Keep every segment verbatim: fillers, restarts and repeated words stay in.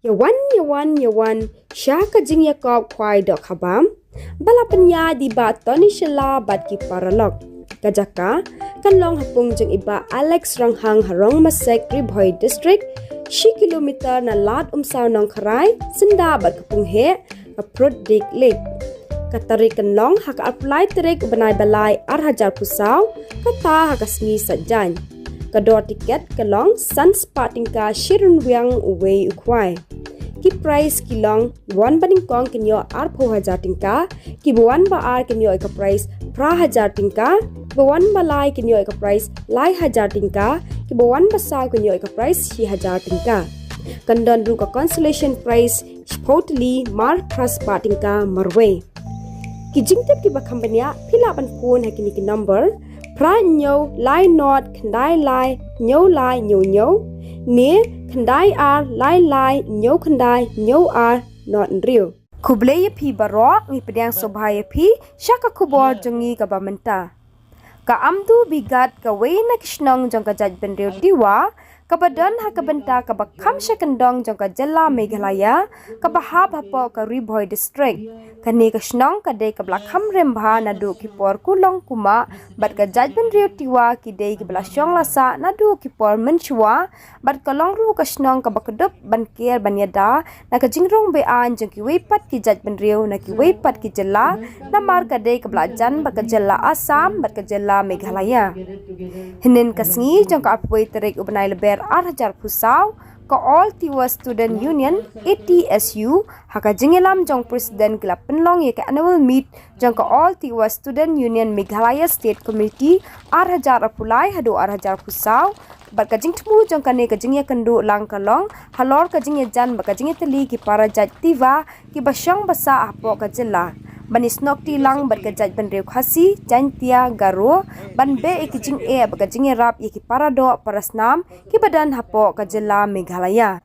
Ïa wan, ïa wan, ïa wan sha ka jingïakop khwai dohkha bam ba la pynïaid da i Bah Tony Shylla bad ki paralok. Ka jaka kan long ha pung jong i Bah Alex Ronghang ha Rongmasek, Ri Bhoi District, shi kilometer na Lad Umsaw Nongkharai, syndah bad ka pung heh ka Prut Dik Lake. Ka tarik kan long ha ka arphew lai tarik u bnai ba lai ar hajar arphew saw, kata ha ka sngi Saitjaiñ. Ka dor tiket ka long san spah tyngka shi rynwiang uwei u khwai. Ki prize ki long, ba wan ba nyngkong kin ïoh arphew hajar tyngka, ki ba wan ba ar kin ïoh ïa ka prize phra hajar tyngka, ki ba wan ba lai kin ïoh ïa ka prize lai hajar tyngka, ki ba wan ba saw kin ïoh ïa ka prize shi hajar tyngka. Kan don ruh ka consolation prize shiphew tylli mar phra spah tyngka marwei. Ki jingtip ki ba kham bniah phi lah ban phone ha kine ki number: phra hynñiew lai nod khyndai lai hynñiew lai hynñiew hynñiew ne khyndai ar lai lai hynñiew khyndai hynñiew ar nod hynriew. Khublei ïa phi baroh, ngi pdiang sngewbha ïa phi sha ka khubor jong ngi kaba mynta. Ka Amdu Bigat kawei na ki shnong jong ka jaitbynriew Tiwa kaba don ha ka bynta kaba kham sha kyndong jong ka jylla Meghalaya, kaba hap hapoh ka Ri Bhoi District. Kane ka shnong ka dei kaba la kham rim bha naduh ki por kulong kumah, bad ka jaitbynriew Tiwa ki dei kiba la shong la sah naduh ki por mynshuwa, bad ka long ruh ka shnong kaba kdup ban ker ban ïada na ka jingrung beiñ jong kiwei pat ki jaitbynriew na kiwei pat ki jylla, namar ka dei kaba la jan bad ka jylla Assam bad ka jylla Meghalaya. Hynnin ka sngi jong ka arphew wei tarik u bnai Lber ar hajar arphew saw, ka All Tiwa Student Union, A T S U, ha ka jingïalam jong president ki la pynlong ïa ka annual meet jong ka All Tiwa Student Union Meghalaya State Committee ar hajar arphew lai haduh ar hajar arphew saw, bad ka jingthmu jong kane ka jingïakynduh lang ka long halor ka jingïajan bad ka jingïatylli ki para jait Tiwa kiba shong ba sah hapoh ka jylla, ban ïasnoh kti lang bad ka jaitbynriew Khasi, Jaiñtia, Garo, ban beh ïa ki jingeh bad ka jingïarap ïa ki para doh para snam kiba don hapoh ka jylla Meghalaya.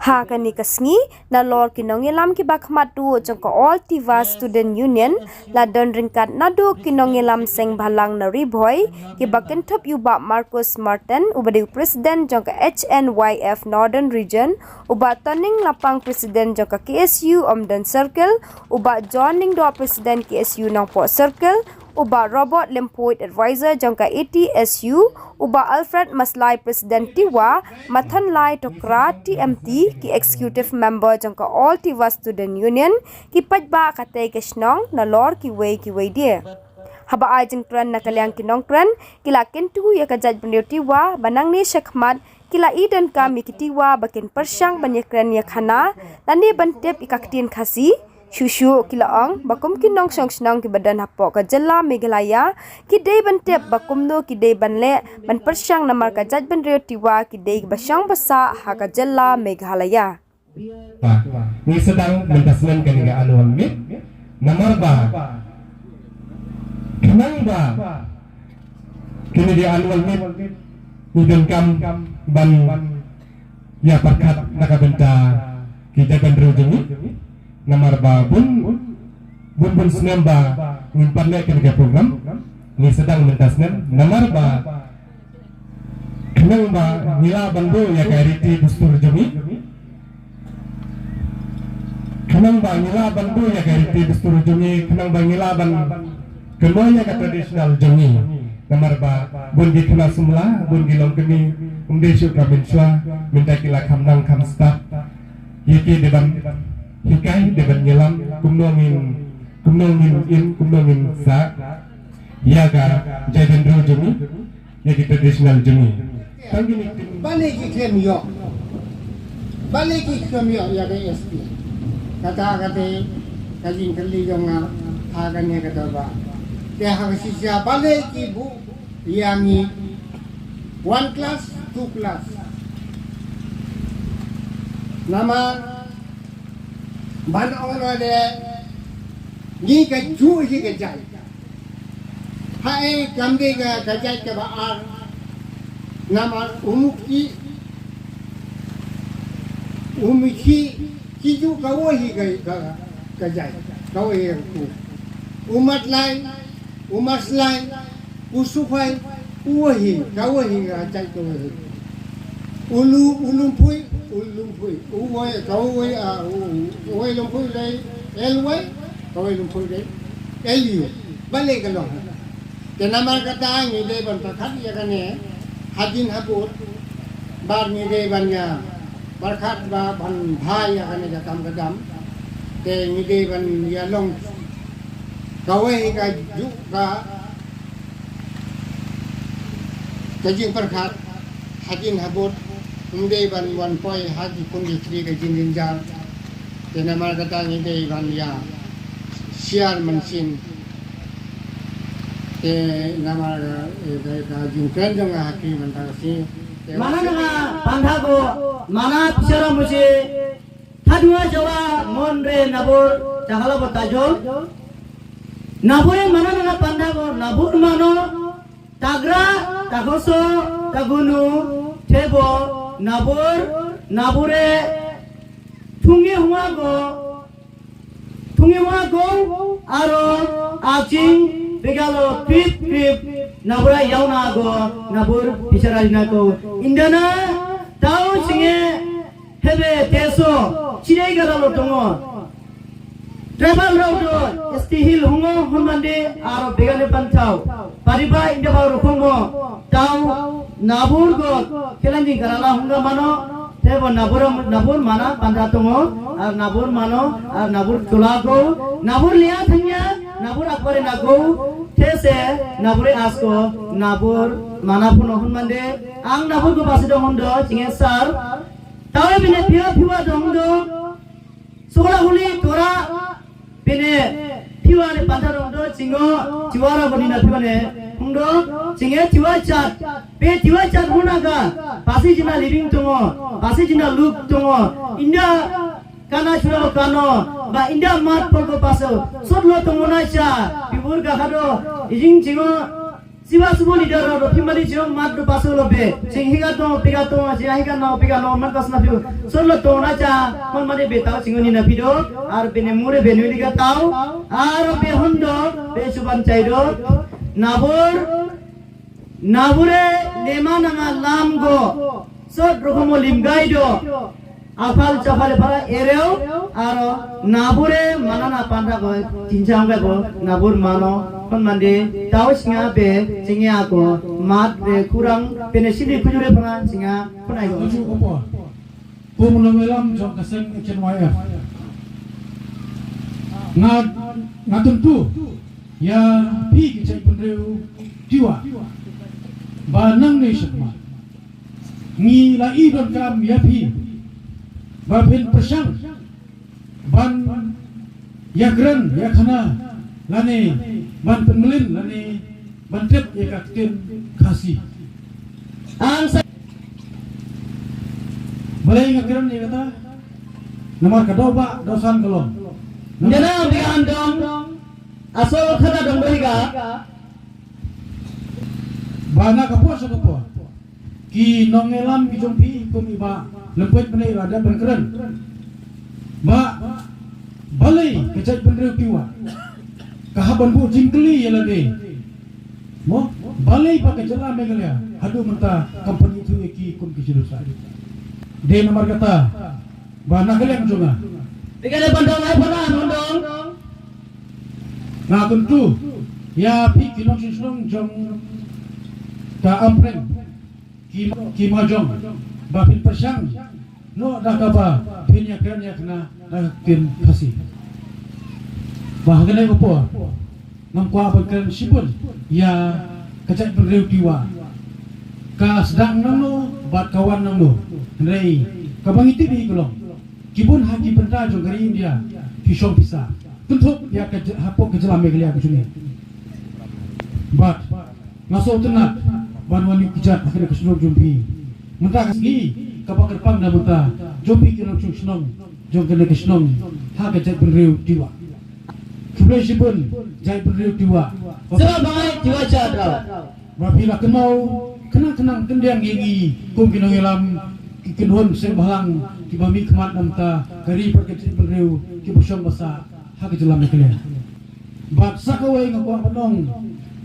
Ha kane ka sngi, nalor ki nongïalam kiba khmat tuh jong ka All Tiwa Student Union, la don ryngkat naduh ki nongïalam seng bhalang na Ri Bhoi, kiba kynthup ïa u Bah Marcus Martin, uba dei u president jong ka H N Y F Northern Region, u Bah Toning Lapang, president jong ka K S U Umden Circle, u Bah John Lyngdoh, president K S U Nongpoh Circle, u Bah Robert Lymphoid, advisor jong ka A T S U, u Bah Alfred Maslai, president Tiwa, Mathonlai Tokra, T M T, ki executive member jong ka All Tiwa Student Union, ki paidbah katei ka shnong, nalor kiwei kiwei de. Haba ai jingkren na ka liang ki nongkren, ki la kyntu ïa ka jaitbynriew Tiwa ba nangne shakhmat ki la i donkam ïa ki Tiwa ba kin pyrshang ban ïakren ïakhana lane ban tip ïa ka ktien Khasi. Shuh shuh ki la ong ba kum ki nongshong shnong kiba don hapoh ka jylla Meghalaya, ki dei ban tip ba kumno ki dei ban leh ban pyrshang, namar ka jaitbynriew Tiwa ki dei kiba shong ba sah ha ka jylla Meghalaya. Ba ngi sdang mynta snem kane ka annual meet, namar ba khnang ba kane ka annual meet ngi donkam ban ïa pyrkhat na ka bynta ki jaitbynriew jong ngi, namar ba bun bun bun snem ba ngim pat leh kane ka program, ngi sdang mynta snem, namar ba khnang ba ngi lah ban buh ïa ka riti dustur jong ngi. Khnang ba ngi lah ban buh ïa ka riti dustur jong ngi, khnang ba ngi lah ban kynmaw ïa ka traditional jong ngi. Namar ba bun ki khynnah samla, bun ki longkmie, ym dei shuh ka mynshuwa, mynta ki la kham nang kham stad. Ïa ki dei ban hikai, dei ban ïalam kumno ngin, kumno ngin im, kumno ngin sah ïa ka jaitbynriew jong ngi, ïa ki traditional jong ngi. Tang kine ki, balei ki khlem ïoh, balei ki khlem ïoh ïa ka S T? Kata kata ka jingkylli jong nga ha kane ka dorbar. Te ha ka shisha balei ki buh ïa ngi one class, two class? Namar ban ong ruh de ngi ka juh hi ka jait. Haei kam dei ka, ka jait kaba ar. Namar u Muki, u Mukhi, ki juh kawei hi ka, ka, ka jait, kawei hi ka ku. U Matlai, u Maslai, u Sukhoi, uwei hi, kawei hi ka jait kawei hi. Ulu, u Lumpui, u Lumpui, u wei, ka wei, a, u, u wei Lumpui lei, el wei, ka wei Lumpui lei, el yu, balei ka long. Te namar kata ngi dei ban pyrkhat ïa kane, hadien habud, bad ngi dei ban ïa, pyrkhat ba ban bha ïa kane ka kam ka dam, te ngi dei ban ïa long, ka wei ka ju, ka Ka jingpyrkhat, hadien habud, ym dei ban wan poi ha ki khun ki khri ka jingjynjar. Te namar kata ngi dei ban ïa, siar mynsiem. Te namar ka, eh, ka, ka jingkren jong nga ha ki mynta ka sngi. Te Mana nanga pandha ko, mana bichara mujhe, thadua jawa mon re nabur, chakala bo tajol. Nabure mana nanga pandha ko, nabur mano, Tagra, takoso, tagunu, thebo, nabur, nabure, thungi huago, thungi huago, aro, aching, begalo, trip, trip, nabura yauna go, nabur, bichara lina go, indana, tau chinge, hebe, teso, chidai garalo tongo. Tribal rao do S T Hill hungo hon mande aro begane pantau. Pariba inde ba rukhongo tau nabur go kelanjing karala hunga mano. Tebo nabur, nabur mana panda tongo ar nabur mano ar nabur tulago nabur lia thanya nabur akbare nago tese nabure asko nabur mana puno hon mande ang nabur go basi dong hondo chinge sar. Tawe bine pia piwa dong do. Sola huli tora pene tiwa ne panta dong do chingo tiwara boni na tiwa ne hung do chinge tiwa chat pe tiwa chat huna ga pasi jina living tongo pasi jina look tongo inda kana chura kano ba inda mat poko paso sot lo tongo na cha pibur ga hado ijing chingo Siwa subu leader ro phi mari jong mat do paso lo be. Sing higa to piga to sing higa no piga no man kas na phi. Sor lo to na cha man mari be tau sing ni na phi do. Ar be ne mure be nui liga tau. Ar be hondo be suban chai do. Nabur nabure nema nanga lam go. Sot rokomo lim gai do. Aphal chafale para ereo aro nabure manana panda go chinchang go nabur mano kon mande tau singa be singa ko mat re kurang pene sini kujure para singa kunai go. Uju opo. Pum no melam jong kaseng H N Y F. Nga nga tentu ya pi ki chai pendreu tiwa. Ba nang ne shakma. Ngi la i donkam ïa phi ba phin pyrshang ban ïakren ïakhana lane ban pynmlien lane ban tip ïa ka ktien Khasi. Ang sa balei nga kren ïa kata namar ka dawbah dawsan ka long. Nana bi an dong asol khata dong beri ka ba na ka por sa ka por. Ki nongïalam ki jong phi kum i Bah Lympait Bnei la dep ban kren. Bah, balei ka jaitbynriew phi wah ka hap ban buh jingkylli ïa lade. Mo, balei ba ka jylla Meghalaya haduh mynta kam pynithuh ïa ki kum ki jylla sa. Dei namar kata ba na ka liang jong nga. Phi ka dei ban dong ai ba na ban dong. Nga kyntu ïa phi ki nongshong shnong jong ka Ampreng ki, ki ma jong ba phin pyrshang noh da kaba phin ïakren ïakna da ka ktien Khasi. Ba ha kane ka por ngam kwah ban kren shibun ïa ka jaitbynriew phi wah. Ka sdang nangno bad ka wan nangno. Hynrei kaba ngi tip hi ka long ki bun ha ki bynta jong ka ri India ki shong pisa. Kynthup ïa ka jylla, hapoh ka jylla Meghalaya ka jong ngi. Bad nga sngewtynnat ban wan ïuh kjat ha kane ka shnong jong phi. Mynta ka sngi kaba kyrpang da mynta jong phi ki nongshong shnong jong kane ka shnong ha ka jaitbynriew phi wah. Khublei shibun jaitbynriew phi wah. Sera bangai phi wah cha dau. Ba phi la kynmaw khnang khnang kyndiang ïa ngi kum ki nongïalam ki kynhun seng bhalang kiba mihkhmat na mynta ka ri bad ka jaitbynriew kiba shong ba sah ha ka jylla Meghalaya. Bad sa kawei nga kwah ban ong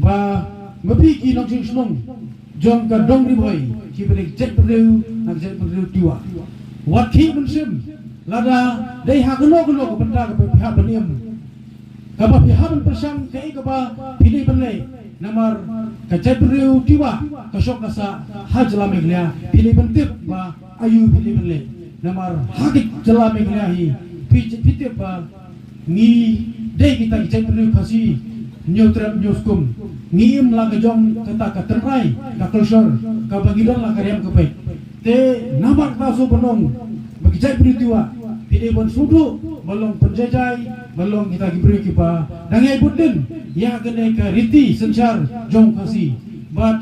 ba ma phi ki nongshong shnong jong ka dong Ri Bhoi, kiba dei ka jaitbynriew, na ka jaitbynriew Tiwa. Wat khih mynsiem, lada dei ha kano kano ka bynta kaba phi hap ban im, kaba phi hap ban pyrshang kaei kaba phi dei ban leh. Namar ka jaitbynriew Tiwa ka shong ka sah ha jylla Meghalaya, phi dei ban tip ba aïu phi dei ban leh. Namar ha ka jylla Meghalaya hi, phi, phi tip ba ngi dei kita ki jaitbynriew Khasi, hynñiew trep hynñiew skum. Ngi im la ka jong kata ka tynrai, ka culture, kaba ngi don la ka riam ka peit. Te namar kata shu ban ong ba ki jaitbynriew Tiwa, phi dei ban sngewthuh ban long pynjaijai, ban long kita ki briew kiba dang ïai bud dien ïa kane ka riti synshar jong Khasi. Bad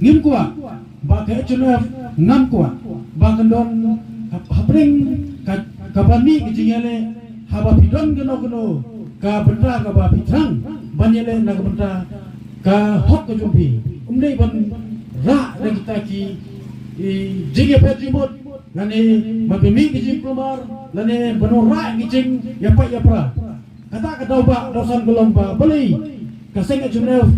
ngim kwah ba ka H N F, ngam kwah ba kan don hapdeng ka, kaba mih ka jingïaleh, haba phi don kano kano ka bynta kaba phi thrang ban ïaleh na ka bynta ka hok ka jong phi. Ym dei ban rah da kita ki, i, jingïapher jingmut, lane ban pynmih ki jingkulmar, lane ban rah ki jingïapait ïapra. Kata ka daw ba daw san ka long ba balei ka seng H N F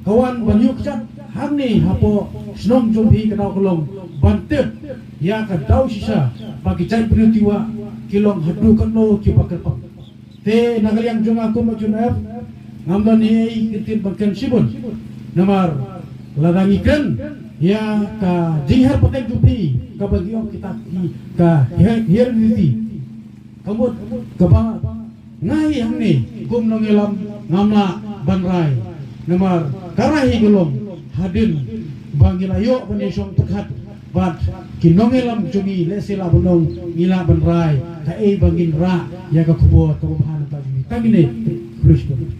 ka wan ban ïuh kjat hangne hapoh shnong jong phi, ka daw ka long ban tip ïa ka daw shisha ba ki jaitbynriew Tiwa ki long haduh katno kiba kyrpang. Te na ka liang jong nga kum H N F, ngam don ei ei kyntien ban kren shibun. Namar lada ngi kren ïa ka jingher pateng jong phi, kaba ngi ong kita ki ka her-, heredity, ka mut kaba nga hi hangne kum nongïalam ngam lah ban rai. Namar ka rai hi ka long hadien ba ngi la ïoh ban ïashong pyrkhat bad ki nongïalam jong ngi, lehse lah ban ong ngi lah ban rai kaei ba ngin rah ïa ka khubor kaba bha na ka jong ngi. Tang kine, khublei shibun.